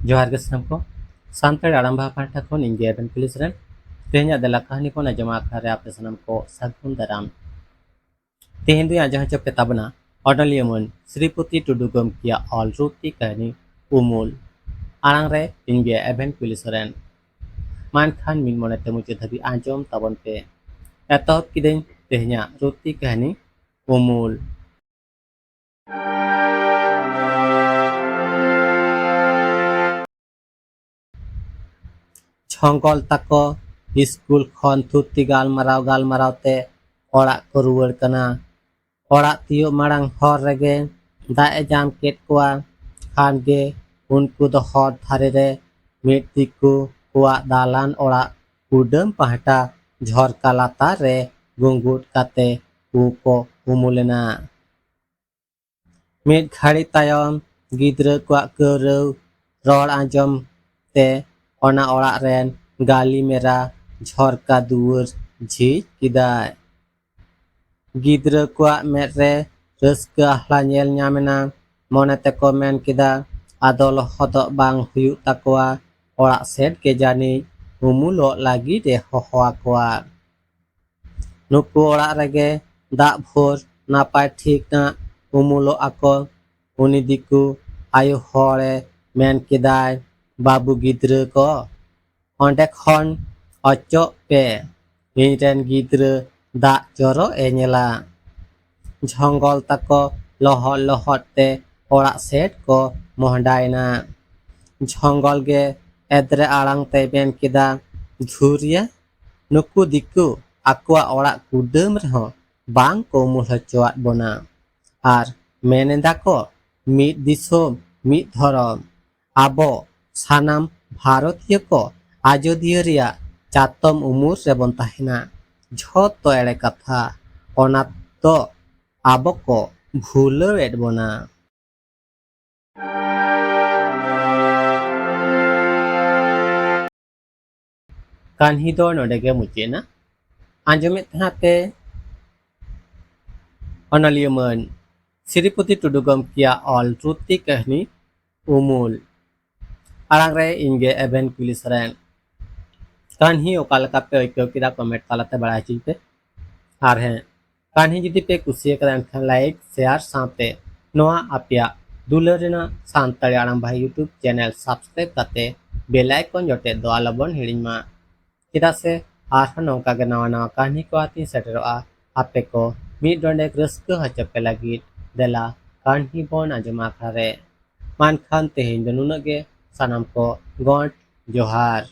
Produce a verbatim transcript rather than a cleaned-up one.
ᱡᱚᱦᱟᱨ ᱜᱮ ᱥᱟᱱᱟᱢ ᱠᱚ᱾ ᱥᱟᱱᱛᱟᱲ ᱟᱲᱟᱝ ᱵᱟᱦᱟ ᱯᱟᱦᱴᱟ ᱠᱷᱚᱱ ᱤᱧ ᱜᱮ ᱮᱵᱷᱮᱱ ᱠᱩᱞᱤᱥ ᱨᱮᱱ ᱛᱮᱦᱮᱧᱟᱜ ᱫᱮᱞᱟ ᱠᱟᱹᱦᱱᱤ ᱵᱚᱱ ᱟᱸᱡᱚᱢᱟ ᱟᱠᱷᱲᱟ ᱨᱮ ᱟᱯᱮ ᱥᱟᱱᱟᱢ ᱠᱚ ᱥᱟᱹᱜᱩᱱ ᱫᱟᱨᱟᱢ᱾ ᱛᱮᱦᱮᱧ ᱫᱚᱧ ᱟᱸᱡᱚᱢ ᱦᱚᱪᱚ ᱯᱮ ᱛᱟᱵᱚᱱᱟ ᱚᱱᱚᱞᱤᱭᱟᱹ ᱢᱟᱹᱱ ᱥᱨᱤᱯᱚᱛᱤ ᱴᱩᱰᱩ ᱜᱚᱢᱠᱮᱭᱟᱜ ᱚᱞ ᱨᱩᱛᱤ ᱠᱟᱹᱦᱱᱤ ᱩᱢᱩᱞ᱾ ᱟᱲᱟᱝ ᱨᱮ ᱤᱧ ᱜᱮ ᱮᱵᱷᱮᱱ ᱠᱩᱞᱤᱥ ᱨᱮᱱ᱾ ᱢᱟ ᱮᱱᱠᱷᱟᱱ ᱢᱤᱫ ᱢᱚᱱᱮᱛᱮ ᱢᱩᱪᱟᱹᱫ ᱫᱷᱟᱹᱵᱤᱡ ᱟᱸᱡᱚᱢ ᱛᱟᱵᱚᱱ ᱯᱮ᱾ ᱮᱛᱚᱦᱚᱵ ᱠᱤᱫᱟᱹᱧ ᱛᱮᱦᱮᱧᱟᱜ ᱨᱩᱛᱤ ᱠᱟᱹᱦᱱᱤ ᱩᱢᱩᱞ᱾ ᱡᱷᱚᱝᱜᱚᱞ ᱛᱟᱠᱚ ᱥᱠᱩᱞ ᱠᱷᱚᱱ ᱛᱷᱩᱛᱤ ᱜᱟᱞᱢᱟᱨᱟᱣ ᱜᱟᱞᱢᱟᱨᱟᱣ ᱛᱮ ᱚᱲᱟᱜ ᱠᱚ ᱨᱩᱣᱟᱹᱲ ᱠᱟᱱᱟ᱾ ᱚᱲᱟᱜ ᱛᱤᱭᱳᱜ ᱢᱟᱲᱟᱝ ᱦᱚᱨ ᱨᱮᱜᱮ ᱫᱟᱜ ᱮ ᱡᱟᱢ ᱠᱮᱫ ᱠᱚᱣᱟ᱾ ᱠᱷᱟᱱ ᱜᱮ ᱩᱱᱠᱩ ᱫᱚ ᱦᱚᱨ ᱫᱷᱟᱨᱮ ᱨᱮ ᱢᱤᱫ ᱫᱤᱠᱩ ᱠᱚᱣᱟᱜ ᱫᱟᱞᱟᱱ ᱚᱲᱟᱜ ᱠᱩᱰᱟᱹᱢ ᱯᱟᱦᱴᱟ ᱡᱷᱚᱨᱠᱟ ᱞᱟᱛᱟᱨ ᱨᱮ ᱜᱩᱸᱜᱩᱫ ᱠᱟᱛᱮ ᱠᱚ ᱩᱢᱩᱞ ᱮᱱᱟ᱾ ᱢᱤᱫ ᱜᱷᱟᱹᱲᱤ ᱛᱟᱭᱚᱢ ᱜᱤᱫᱽᱨᱟᱹ ᱠᱚᱣᱟᱜ ᱠᱟᱹᱣᱨᱟᱹᱣ ᱨᱚᱲ ᱟᱸᱡᱚᱢ ᱛᱮ ᱚᱱᱟ ᱚᱲᱟᱜ ᱨᱮᱱ ᱜᱟᱹᱞᱤᱢᱮᱨᱟ ᱡᱷᱚᱨᱠᱟ ᱫᱩᱣᱟᱹᱨ ᱡᱷᱤᱡ ᱠᱮᱫᱟᱭ᱾ ᱜᱤᱫᱽᱨᱟᱹ ᱠᱚᱣᱟᱜ ᱢᱮᱫ ᱨᱮ ᱨᱟᱹᱥᱠᱟᱹ ᱟᱦᱞᱟ ᱧᱮᱞ ᱧᱟᱢ ᱮᱱᱟ᱾ ᱢᱚᱱᱮ ᱛᱮᱠᱚ ᱢᱮᱱ ᱠᱮᱫᱟ, ᱟᱫᱚ ᱞᱚᱦᱚᱫᱚᱜ ᱵᱟᱝ ᱦᱩᱭᱩᱜ ᱛᱟᱠᱚᱣᱟ, ᱚᱲᱟᱜ ᱥᱮᱫ ᱜᱮ ᱡᱟᱹᱱᱤᱡ ᱩᱢᱩᱞᱚᱜ ᱞᱟᱹᱜᱤᱫ ᱮ ᱦᱚᱦᱚ ᱟᱠᱚᱣᱟ᱾ ᱱᱩᱠᱩ ᱚᱲᱟᱜ ᱨᱮᱜᱮ ᱫᱟᱜ ᱵᱷᱳᱨ ᱱᱟᱯᱟᱭ ᱴᱷᱤᱠ ᱱᱟᱜ ᱩᱢᱩᱞᱚᱜ ᱟᱠᱚ᱾ ᱩᱱᱤ ᱫᱤᱠᱩ ᱟᱭᱳ ᱦᱚᱲᱮ ᱢᱮᱱ ᱠᱮᱫᱟᱭ, ᱵᱟᱹᱵᱩ ᱜᱤᱫᱽᱨᱟᱹ ᱠᱚ, ᱚᱸᱰᱮ ᱠᱷᱚᱱ ᱚᱪᱚᱜ ᱯᱮ, ᱤᱧᱨᱮᱱ ᱜᱤᱫᱽᱨᱟᱹ ᱫᱟᱜ ᱡᱚᱨᱚ ᱮ ᱧᱮᱞᱟ᱾ ᱡᱷᱚᱝᱜᱚᱞ ᱛᱟᱠᱚ ᱞᱚᱦᱚᱫ ᱞᱚᱦᱚᱫ ᱛᱮ ᱚᱲᱟᱜ ᱥᱮᱫ ᱠᱚ ᱢᱚᱦᱰᱟᱭᱮᱱᱟ᱾ ᱡᱷᱚᱝᱜᱚᱞ ᱜᱮ ᱮᱫᱽᱨᱮ ᱟᱲᱟᱝ ᱛᱮ ᱢᱮᱱ ᱠᱮᱫᱟ, ᱫᱷᱩᱨᱭᱟ, ᱱᱩᱠᱩ ᱫᱤᱠᱩ ᱟᱠᱚᱣᱟᱜ ᱚᱲᱟᱜ ᱠᱩᱰᱟᱹᱢ ᱨᱮᱦᱚᱸ ᱵᱟᱝ ᱠᱚ ᱩᱢᱩᱞ ᱦᱚᱪᱚᱣᱟᱫ ᱵᱚᱱᱟ᱾ ᱟᱨ ᱢᱮᱱ ᱮᱫᱟ ᱠᱚ, ᱢᱤᱫ ᱫᱤᱥᱚᱢ, ᱢᱤᱫ ᱫᱷᱚᱨᱚᱢ᱾ ᱟᱵᱚ ᱥᱟᱱᱟᱢ ᱵᱷᱟᱨᱚᱛᱤᱭᱟᱹ ᱠᱚ ᱟᱡᱚᱫᱤᱭᱟᱹ ᱨᱮᱭᱟᱜ ᱪᱟᱛᱚᱢ ᱩᱢᱩᱞ ᱨᱮᱵᱚᱱ ᱛᱟᱦᱮᱱᱟ᱾ ᱡᱷᱚᱛᱚ ᱮᱲᱮ ᱠᱟᱛᱷᱟ, ᱚᱱᱟ ᱫᱚ ᱟᱵᱚ ᱠᱚ ᱵᱷᱩᱞᱟᱹᱣᱮᱫ ᱵᱚᱱᱟ᱾ ᱠᱟᱹᱦᱱᱤ ᱫᱚ ᱱᱚᱰᱮ ᱜᱮ ᱢᱩᱪᱟᱹᱫ ᱮᱱᱟ᱾ ᱟᱸᱡᱚᱢᱮᱫ ᱛᱟᱦᱮᱸ ᱯᱮ ᱚᱱᱚᱞᱤᱭᱟᱹ ᱢᱟᱹᱱ ᱥᱨᱤᱯᱚᱛᱤ ᱴᱩᱰᱩ ᱜᱚᱢᱠᱮᱭᱟᱜ ᱚᱞ ᱨᱩᱛᱤ ᱠᱟᱹᱦᱱᱤ ᱩᱢᱩᱞ᱾ ᱟᱲᱟᱝ ᱨᱮ ᱤᱧ ᱜᱮ ᱮᱵᱷᱮᱱ ᱠᱩᱞᱤ ᱥᱚᱨᱮᱱ᱾ ᱠᱟᱹᱦᱱᱤ ᱚᱠᱟ ᱞᱮᱠᱟ ᱯᱮ ᱟᱹᱭᱠᱟᱹᱣ ᱠᱮᱫᱟ, ᱠᱚᱢᱮᱱᱴ ᱛᱟᱞᱟᱛᱮ ᱵᱟᱲᱟᱭ ᱦᱚᱪᱚᱧ ᱯᱮ᱾ ᱟᱨ ᱦᱮᱸ, ᱠᱟᱹᱦᱱᱤ ᱡᱩᱫᱤ ᱯᱮ ᱠᱩᱥᱤᱭᱟᱠᱟᱫᱟ, ᱮᱱᱠᱷᱟᱱ ᱞᱟᱭᱤᱠ, ᱥᱮᱭᱟᱨ ᱥᱟᱶᱛᱮ ᱱᱚᱣᱟ ᱟᱯᱮᱭᱟᱜ ᱫᱩᱞᱟᱹᱲ ᱨᱮᱱᱟᱜ ᱥᱟᱱᱛᱟᱲᱤ ᱟᱲᱟᱝ ᱵᱷᱟᱭ YouTube ᱪᱮᱱᱮᱞ ᱥᱟᱵᱥᱠᱨᱟᱭᱤᱵ ᱠᱟᱛᱮ ᱵᱮᱞ ᱟᱭᱠᱚᱱ ᱡᱚᱴᱮᱫ ᱫᱚ ᱟᱞᱚᱵᱚᱱ ᱦᱤᱲᱤᱧ ᱢᱟ᱾ ᱪᱮᱫᱟᱜ ᱥᱮ ᱟᱨᱦᱚᱸ ᱱᱚᱝᱠᱟ ᱜᱮ ᱱᱟᱣᱟ ᱱᱟᱣᱟ ᱠᱟᱹᱦᱱᱤ ᱠᱚ ᱟᱛᱮᱧ ᱥᱮᱴᱮᱨᱚᱜᱼᱟ ᱟᱯᱮ ᱠᱚ ᱢᱤᱫ ᱰᱚᱸᱰᱮᱠ ᱨᱟᱹᱥᱠᱟᱹ ᱦᱚᱪᱚ ᱯᱮ ᱞᱟᱹᱜᱤᱫ᱾ ᱫᱮᱞᱟ ᱠᱟᱹᱦᱱᱤ ᱵᱚᱱ ᱟᱸᱡᱚᱢᱟ ᱟᱠᱷᱲᱟ ᱨᱮ᱾ ᱢᱟ ᱮᱱᱠᱷᱟᱱ ᱛᱮᱦᱮᱧ ᱫᱚ ᱱᱩᱱᱟᱹᱜ ᱜᱮ᱾ ᱥᱟᱱᱟᱢ ᱠᱚ ᱜᱚᱸᱰ ᱡᱚᱦᱟᱨ᱾